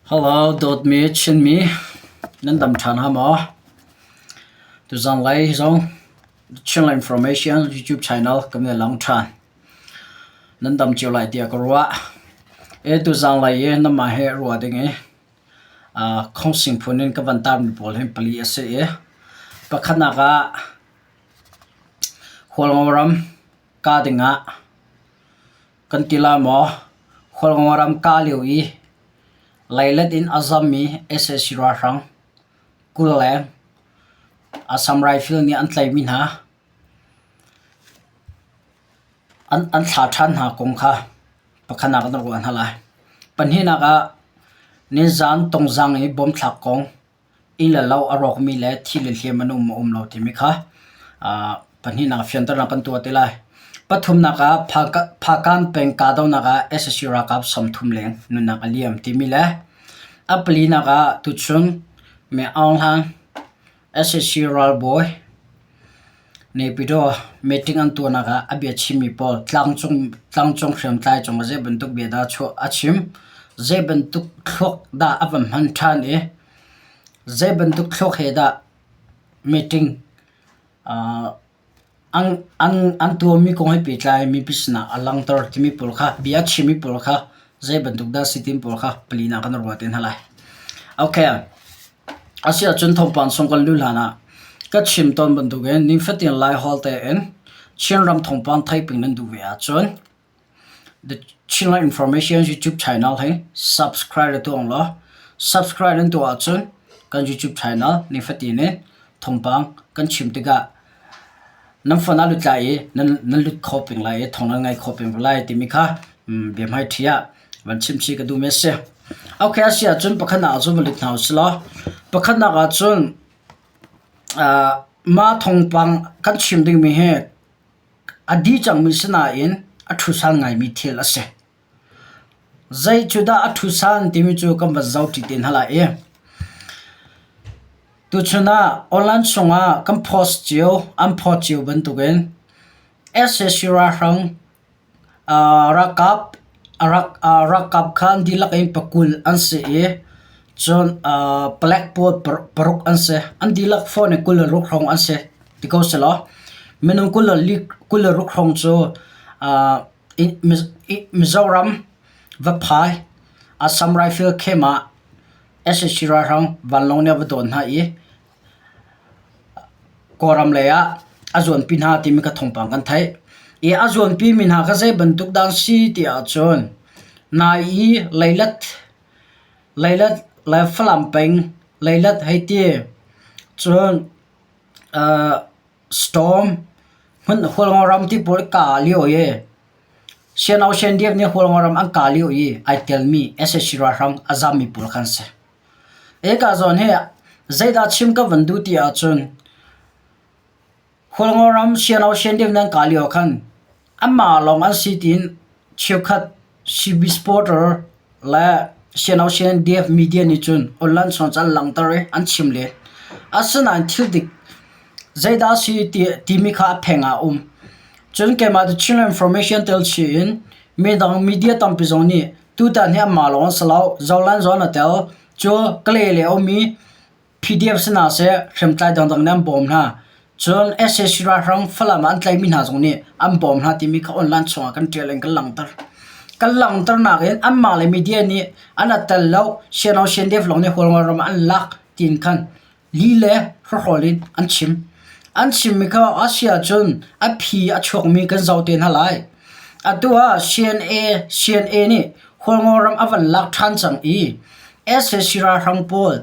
Hello, dawtmi Chinmi, nan dam ṭhan ha maw? Tuzanglei zong Chinland Information YouTube channel kan i lang ṭhan. Nan dam cio lai tiah ka ruah. E tuzanglei i nanmah he ruah ding i khawngsing phun in ka van tarmi pawl hi pali a si i pakhatnak ah Hualngo ram ka dingah Kan ti lai maw? Hualngoram kah lio i leilet in a zammi sac ralhrang 20 leng Assam Rifle nih an tlaihmi hna an thlah ṭhan hna kong kha pakhatnak ah na ruah hna lai. Pahnihnak ah nizaan Tongzang i bomb thlak kong Inn le lo a rawkmi le thi le hliam an um maw um lo timi kha pahnihnak fianternak kan tuah te lai. Pathumnak ah Phakan peng kahdohnak ah sac ralkap 30 leng nunnak a liam timi le a palinak ah tuchun Me Aung Hlaing sac ralbawi Naypyidaw meeting an tuahnak ah a biachimmi pawl tlangcung hriamtlai cungah zei bantuk bia dah a chim, zei bantuk thluak dah a van hman ṭhan i zei bantuk thluak he dah meeting an tuahmi kong he pehtlai mipi sinah a langhter timi pawl kha bia a chimmi pawl kha zei bantuk dah a si timi pawl kha palinak kan ruah te hna lai. Okay. Asiahcun thawngpang chung kan luh hlanah ka chim tawn bantukin nifatin Laiholh tein Chinram thawngpang theihping nan duh ve ahcun The Chinland Information YouTube channel hi subscribe na tuah law subscribe nan tuah ahcun kan YouTube channel nifatin in thawngpang kan chim tikah nan phone ah lut lai i nan lut kho peng lai i thawng nan ngai kho peng lai timi kha biahmaiṭhi ah van chim chih ka duhmi a si. Okay, a si ahcun pakhatnak ah cun va lut hna usih law pakhatnak ah cun mah thawngpang kan chim dingmi hi a dih cangmi si nain a ṭhusan ngaimi thil a si. Zei cu dah a ṭhusan timi cu kan van zohṭi te hna lai i tuchun ah online chungah kan post cio, an post cio bantukin sac ralhrang ralkap ralkap kha an dihlak in pakul an si i cun palek pawl paruk an si. An dihlak phone in 26 hrawng an si ti ko sehlaw minung 26 hrawng cu Mizoram Vaphai Assam Rifle camp ah sac ralhrang vanlawng nih a va dawn hna i Kawlram lei ah a zuanpi hna timi kha thawngpang kan theih. I a zuanpi mi hna kha zei bantuk dah an si ti ahcun nai i leilet leilet le Falam peng leilet hei ti cun Storm hmun Hualngoram ti pawl kaa lio i Siano Siandiak nih Hualngoram an kaa lio i ai telmi sac ralhrang a zammi pawl kha an si. Eka zawn hi zeidah chim ka van duh ti ahcun Hualngoram Siano Siandiak nih an kaa lio khan Anmah lawng an si tiin cheukhat CB supporter le CNOCNDF media nih cun online chung cu an langhter i an chim len. Asinain thil dik zeidah a si timi kha a pheng ah a um. Cun keimah The Chinland Information tel chih in midang media tampi zong nih tutan hi anmah lawng an si lo, Zoland zong an i tel. Cu Kalay lei a ummi PDF si hna seh, hriamtlai dangdang nih an bawm hna. Cun sac ralhrang Falam ah an tlaihmi hna zong nih an bawm hna timi kha online chungah kan ṭial in kan langhter. Kan langhternak in anmah le media nih an a tel lo, CNO CNDF lawng nih Hualngo ram ah an lak tiin khan li le hrawhrawl in an chim. An chimmi kha a si ahcun a phi a chuakmi kan zoh te hna lai. Atu ah CNA, CNA nih Hualngo ram a van lak ṭhan cang i sac ralhrang pawl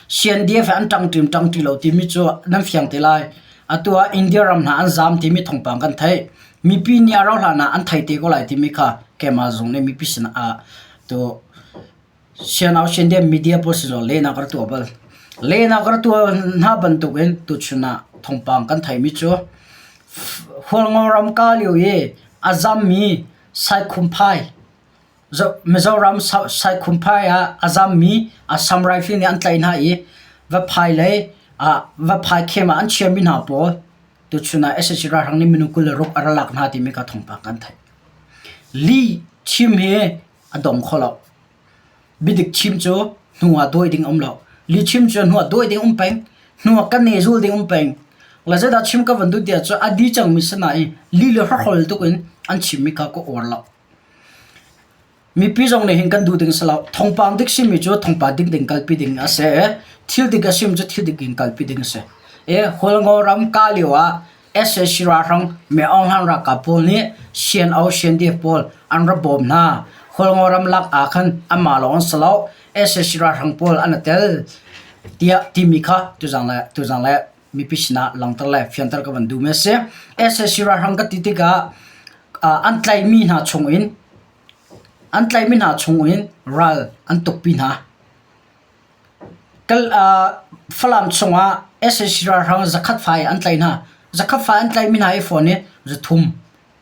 CNDF he an ṭangṭi ṭangṭi lo timi cu nan fiang te lai. Atu ah India ram hna an zaam timi thawngpang kan theih. Mipi nih a rauh hlan ah an thei te ko lai timi kha keimah zong nih mipi sin ah tu CNO CNDF media pawl sin zong lehnak ka rak tuah bal. Lehnak ka rak tuah hna bantukin tuchun ah thawngpang kan theihmi cu Hualngo ram ka lio i a zammi Saikhumphai Mizoram Saikhumphai ah a zammi Assam Rifle nih an tlaih hna i Vaphai lei ah Vaphai camp ah an chiahmi hna pawl tuchun ah sac ralhrang nih minung 26 a ra lak hna timi kha thawngpang kan theih. Lih chim hi a dong kho lo. Biadik chim cu hnu ah dawi ding um lo. Lihchim cu hnu ah dawi ding um peng. Hnu ah kan ne zul ding um peng. Le zeidah chim ka van duh tiah cu a di cangmi si nain li le hrahrol tuk in an chimmi kha ka uar lo. Mipi zong nih hin kan duh ding si lo. Thawngpang dik simi cu thawngpang dik ding kalpi ding a si. Thil dik a sim cu thil dik in kalpi ding a si. E Hualngo ram ka lio ah sac ralhrang Me Aung Hlaing ralkap pawl nih CNO CNDF pawl an ra bawm hna. Hualngo ram lak ah khan anmah lawng an si lo. sac ralhrang pawl an i tel tiah timi kha tuzang le tuzang le mipi sinah langhter le fianter ka van duhmi a si. sac ralhrang ka ti tikah an tlaihmi hna chungin an tlaihmi hna chungin ral an tukpi hna. Falam chungah sac ralhrang zakhat fai an tlaih hna. Zakhat fai an tlaihmi hna hi fawn i zathum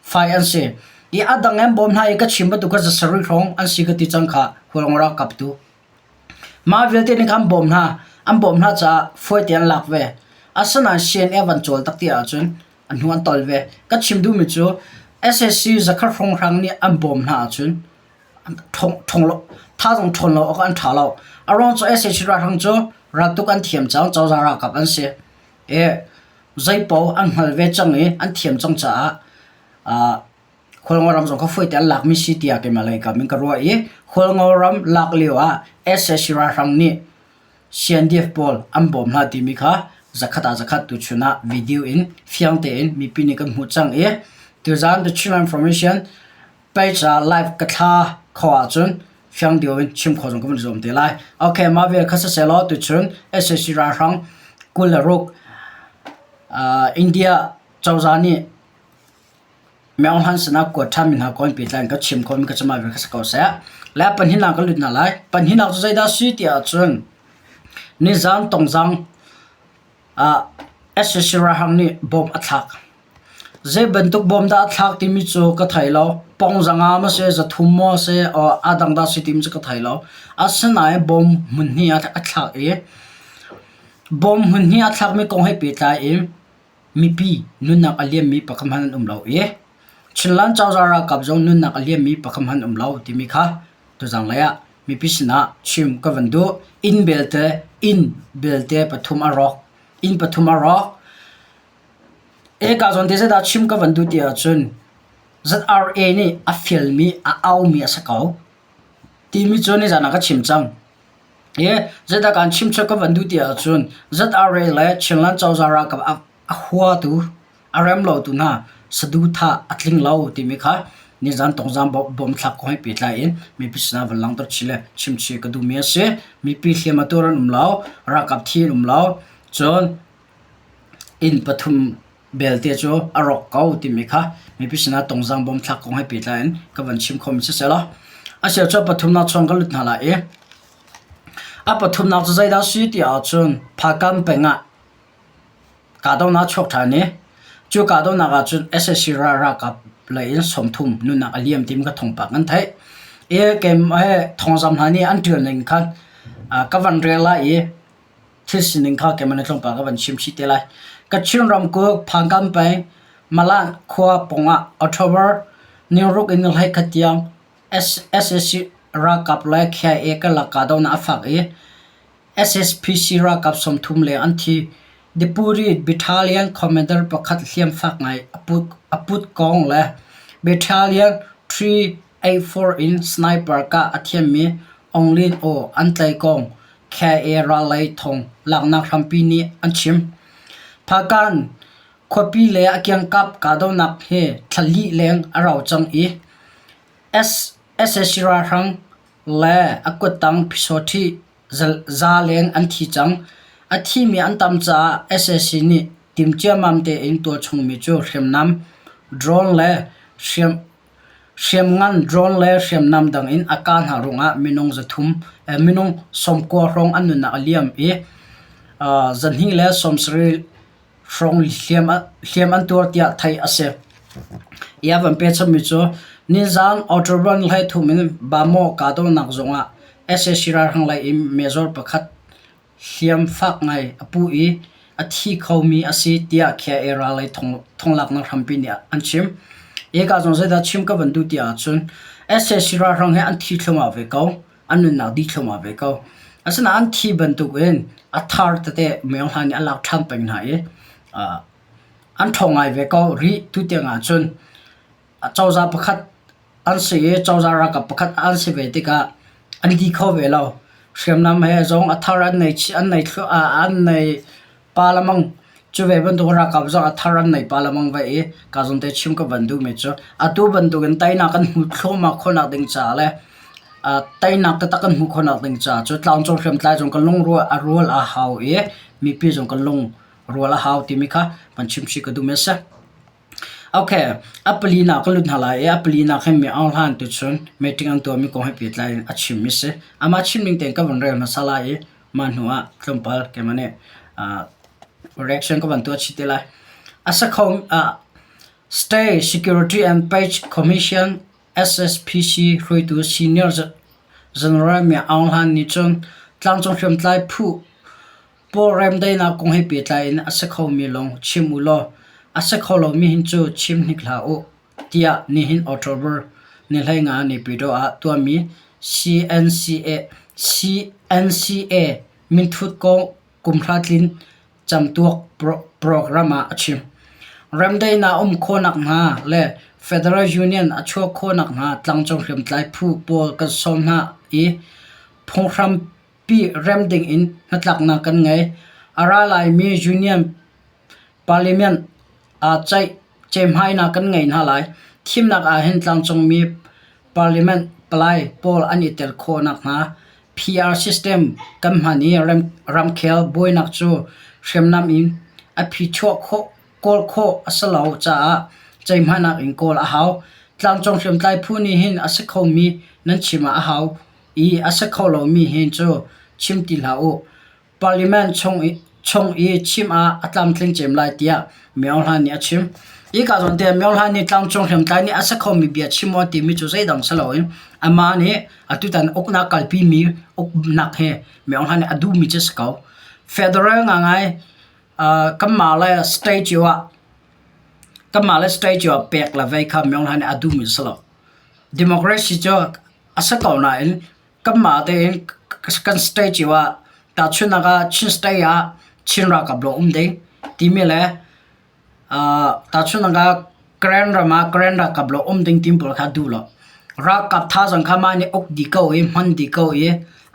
fai an si. I a dang an bawm hna i ka chim bantuk kha zasarih hrawng an si ka ti cang kha Hualngo ralkap tu. Mah vialte nih khan an bawm hna. An bawm hna caah fawi tein an lak ve. Asinain CNF an cawl tak ti ahcun a hnu an tol ve. Ka chim duhmi cu sac zakhat hrawnghrang nih an bawm hna ahcun thazaang ṭhawn lo awk an ṭha lo. A ruang cu sac ralhrang cu raltuk an thiam cang, cozah ralkap an si. I zeipaoh an hngal ve cang i an thiam cang caah Hualngo ram zong kha fawi te an lakmi si tiah keimah lei kam in ka ruah i Hualngo ram lak lio ah sac ralhrang nih CNDF pawl an bawm hna timi kha zakhat ah zakhat tuchun ah video in fiang tein mipi nih kan hmuh cang i tuzaan The Chinland Information page ah live ka thla kho ahcun fiang deuh in chim kho zong ka van zuam te lai. Okay, mah vial kha siseh law tuchun sac ralhrang 26 uh, India cozah nih Myo Hlan sinah kuat ṭhanmi hna kong pehtlai in ka chim khomi ka cungah vial kha si ko seh. Le pahnihnak ka lut hna lai. Pahnihnak cu zeidah a si ti ahcun nizan tongzang ah sac ralhrang nih bom a thlak. Zei bantuk bom dah a thlak timi cu ka thei lo. Pong zanga maw si, zathum maw si, or a dang dah si timi cu ka thei lo. Asinain bom hmun hnih ah a thlak i bom hmun hnih a thlakmi kong he pehtlai in mipi nunnak a liammi pakhat hmanh an um lo i Chinland cozah ralkap zong nunnak a liammi pakhat hmanh an um lo timi kha tuzanglei ah mipi sinah chim ka van duh. Inn belte inn belte pathum a rawk. Inn pathum a rawk. Eka zawn te zeidah chim ka van duh ti ahcun ZRA nih a fialmi a aumi a si ko timi cu nizan ah ka chim cang. I zeidah kaan chim cheu ka van duh ti ahcun ZRA le Chinland cozah ralkap a, a huatu, a rem lotu hna saduhthah a tling lo timi kha nizan tongzam bom thlak kong he pehtlai in mipi sinah van langhter chih le chim chih ka duhmi a si. Mipi hliam a tuar an um lo, ralkap thi an um lo. Cun inn pathum belte cu a rawk ko timi kha mipi sinah tongzang bom thlak kong he pehtlai in ka van chim khomi siseh law a cheu cu pathumnak chung ka lut hna lai i a pathumnak cu zeidah a si ti ahcun Phakam peng ah kahdohnak a chuak ṭhan i cu kahdohnak ahcun sac ralkap lei in 30 nunnak a liam timi ka thawngpang kan theih. I keimah he thawngzam hna nih an ṭial ning khan ka van rel lai i Thil sining kha keimah nih tlawmpal ka van chim chih te lai. Kachin ramkulh Phangkam peng Malan khua pawngah October niruk in ni 11 tiang sac ralkap le KIA karlak kahdohnak a fak i SSPC ralkap 30 leng an thi. Deputy Battalion Commander pakhat hliamfak ngai a put kong le Battalion 384 in sniper kah a thiammi Aung Lin Aw an tlaih kong KIA rallei thong laknak hrampi nih an chim. Phakan khuapi le a kiangkap kahdohnak hi thla li leng a rau cang i sac ralhrang le a kuttang phisawṭhi za leng an thi cang. A thimi an tam caah sac nih tim ciammam tein tualchungmi cu hriamnam, drone le hriam Hriamngan drone le hriamnam dang in a kah hna ruangah minung 300 minung 90 hrawng an nunnak a liam i 270 hrawng hliam an tuar tiah theih a si. Hi a van pechanmi cu nizaan October 23 in Bamaw kahdohnak zungah sac ralhrang lei in major pakhat Hliam fak ngai a pu i a thi khomi a si tiah KIA rallei thonglaknak hrampi nih an chim. Hika zong zeidah chim ka van duh ti ahcun sac ralhrang hi an thi thluahmah ve ko. An nunnak dih thluahmah ve ko. Asinain an thi bantukin a thar tete Myo Hla nih a lak ṭhan peng hna i an ṭhawng ngai ve ko rih tutiang ahcun. Cozah pakhat an si i cozah ralkap pakhat an si ve tikah an di kho ve lo. Hriamnam he zong a thar an nei an nei an nei pa lamang cu ve bantuk ralkap zong a thar an nei pa lamang ve i ka zawn te chim ka van duhmi cu atu bantukin teinak kan hmuh thluahmah khawhnak ding caah le teinak taktak kan hmuh khawhnak ding caah cu tlangcung hriamtlai zong kan lungrual a rual a hau i mipi zong kan lungrual a hau timi kha van chim chih ka duhmi a si. Okay, a palinak ka lut hna lai i a palinak hin mi Aung Hlan tuchun meeting an tuahmi kong he pehtlai in a chimmi si. Amah chim ning tein ka vun rel hmasa lai i mah hnu ah tlawmpal keimah nih reaction ka van tuah chih te lai. A sa kho State Security and Page Commission SSPC hruaitu Senior General Mi Aung Hlan nih cun tlangcung hriamtlai phu pawl remdaihnak kong he pehtlai in a si khomi lawng chim u law a si kho lomi hin cu chim hnik hlah u tiah nihin October ni 15 Naypyidaw ah tuahmi CNCA CNCA minthut kong kumhra tlin camtuak program ah a chim. Remdaihnak um khawhnak hnga le Federal Union a chuah khawhnak hnga tlangcung hriamtlai phu pawl kan sawm hna i phunghram pi rem dingin hnatlaknak kan ngei. A ra laimi Union Parliament aa ceih cehmainak kan ngei hna lai. Thimnak ahhin tlangcungmi Parliament palai pawl an i tel khawh nakhnga PR system kan hman i ramkhel buainak cu hriamnam in a phichuah khawh kawl khawh a si lo caah ceihmainak in kawl a hau. Tlangcung hriamtlai phu nih hin a si khomi nan chim ah a hau i a si kho lomi hin cu chim ti hlah u. Parliament chung i, chung i chim ah a tlamtling cem lai tiah Myo Hlan nih a chim. Hi ka zawn te Myo Hlan nih tlangcung hriamtlai nih a si khomi bia chim aw timi cu zeidang si loin amah nih atutan uknak kalpimi uknak he Myo Hlan nih a duhmi cu si ko. Federal ngangai uh, kanmah le state cio ah kanmah le state cio ah pek le vei kha Myo Hlan nih a duhmi si lo. Democracy cu a si ko nain kanmah tein kan state cio ah tahchunhnak ah Chin state ah Chin ralkap lawng um ding timi le tahchunhnak ah Karen ram ah Karen ralkap lawng um ding timi pawl kha duh lo. Ralkap thazaang kha mah nih uk dih ko i hman dih ko i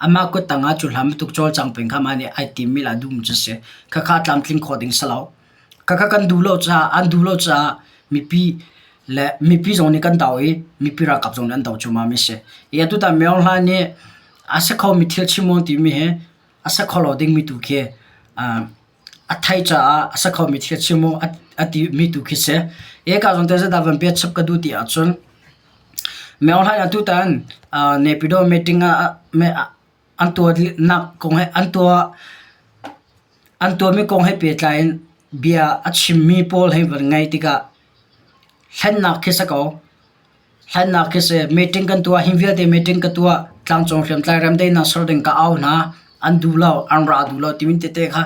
amah kuttang ah cu hlan bantuk cawlcang peng kha mah nih ai timmi le a duhmi cu a si. Khakha tlamtling khawh ding si lo. Khakha kan duh lo caah an duh lo caah mipi le mipi zong nih kan do i mipi ralkap zong nih an do cuahmah mi a si. I atutan Myo Hla nih a si khomi thil chim u timi hi a si kho lo dingmi tu khi a theih caah a si khomi thil chim u a timi tu khi si. Hi ka zawn te zeidah van pek chap ka duh ti ahcun Myo Hla nih atutan Naypyidaw meeting ah an tuahnak kong he an tuah an tuahmi kong he pehtlai in bia a chimmi pawl hei van ngaih tikah hlennak khi si ko. Hlennak khi si. Meeting kan tuah, hi vialte meeting ka tuah, tlangcung hriamtlai remdaihnak ser ding ka au hna, an duh lo, an ra duh lo timi tete kha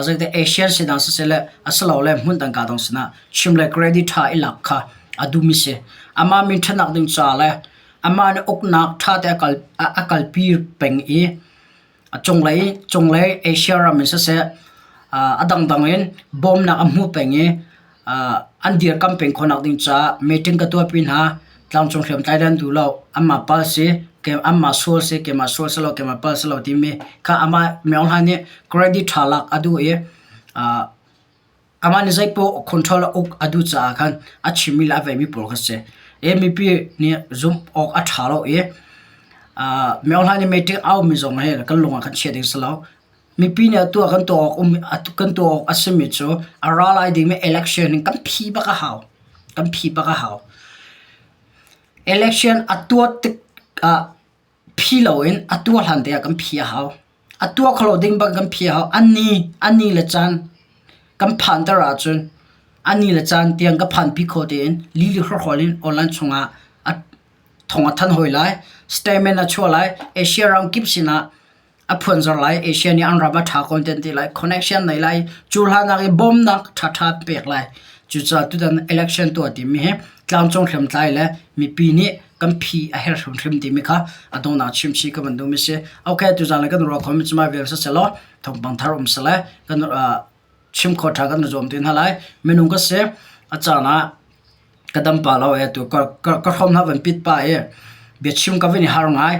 zeite Asian sinah siseh le asilole hmun dang ka dang sinah chim le credit ṭha i lak kha a duhmi si. Amah min ṭhatnak ding ca le amah nih uknak ṭha te a kalpi peng i a cunglei cunglei Asia ram in siseh a dangdang in bawmnak a hmu peng i an dirkamh peng khawhnak ding caah meeting ka tuahpi hna. Tlangcung hriamtlai an duh lo. Anmah pal si, anmah sual si, keimah sual si lo, keimah pal si lo timi kha amah Myo Hla nih credit ṭha lak a duh i Amah nih zeipaoh control a uk a duh caah khan a chimmi le a veimi pawl kha si. I mipi nih zumh awk a ṭha lo i Myo Hla nih meeting aumi zong hi kan lung ah khan chia ding si lo. Mipi nih atu ah kan tuah awk um kan tuah awk a simi cu a ra lai dingmi election in kan phi bak a hau. Kan phi bak a hau. Election a tuah tik ah Phi loin a tuah hlan te ah kan phi a hau. A tuah kho lo ding bang kan phi a hau. A ni, a ni le caan kan phanter ahcun a ni le caan tiang ka phanpi khawh tein lili hrawkhrawl in online chungah a thong a than hawi lai. Statement a chuah lai. Asia ram kip sinah a phuanzar lai. Asia nih an ram a ṭha ko an ti lai. Connection nei lai. Cu hlan ah i bawmnak ṭhaṭha pek lai. Cucaah tutan election tuah timi hi tlangcung hriamtlai le mipi nih. kan phi a herh hrimhrim timi kha a donghnak chimchih ka van duhmi si. Okay, tuzaan le kan ruah khomi cu mah vial siselaw thawngpang thar um sile kan chim khawh ṭha kan i zuam te hna lai. Minung ka si a caan ah ka dam pah lo e tu ka hrom hna van pit pah i biachim ka van i har ngai.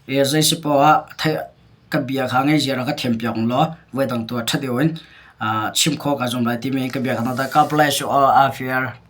I zei si poah ah theih ka bia kha ngei ziar ah ka thiam piak law voidang tu ah ṭha deuh in chim khawh ka zuam lai timi ka bia kha God bless you all. Afir.